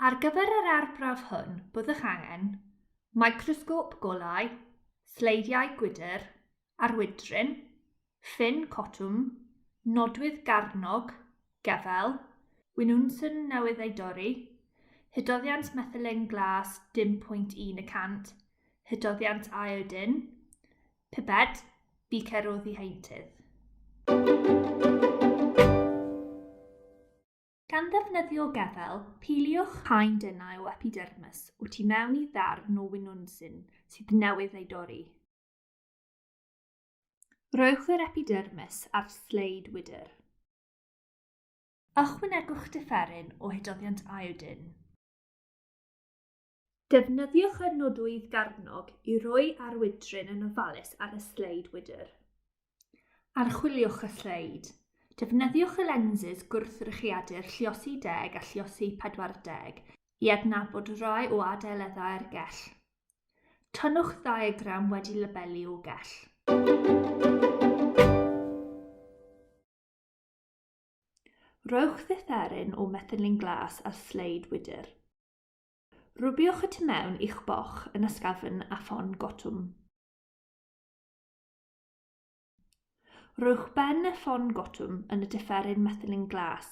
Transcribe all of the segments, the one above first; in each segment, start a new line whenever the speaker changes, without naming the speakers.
Ar gyfer yr arbrawf hwn, byddwch angen microsgop golau, sleidiau gwydr, arwydryn, ffyn cotwm, nodwydd garnog, gefel, winwnsyn newydd ei dorri, hydoddiant methylen glas dim pwynt un y cant, hydoddiant iodin, pibed, beaker o ddiheintydd. Gan ddefnyddio gefel, piliwch haen denau o epidermis o tu mewn i ddarn o winwnsyn sydd newydd ei dorri. Rhowch yr epidermis ar sleid wydr. Ychwanegwch diferyn o hydoddiant iodin. Defnyddiwch y nodwydd garnog i roi arwydryn yn ofalus ar y sleid wydr. Archwiliwch y sleid. Defnyddiwch y lensys gwrthrychiadur lluosi deg a lluosi 40 i adnabod rhai o adeileddau'r gell. Tynnwch ddiagram wedi labelu o gell. Rhowch dditheryn o methylene glas ar sleid wydr. Rwbiwch y tu mewn i'ch boch yn ysgafn â ffon gotwm. Rhowch ben y ffon gotwm yn y diferyn methylene glas.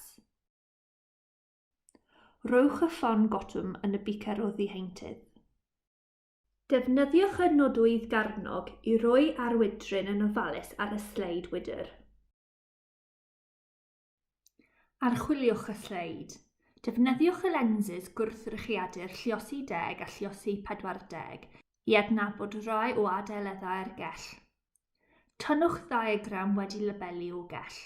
Rhowch y ffon gotwm yn y bicer o ddiheintydd. Defnyddiwch y nodwydd garnog i roi arwydryn yn ofalus ar y sleid wydr. Archwiliwch y sleid. Defnyddiwch y lensys gwrthrychiadur lluosi deg a lluosi 40 i adnabod rhai o adeileddau'r gell. Tynnwch ddiagram wedi labelu o gell.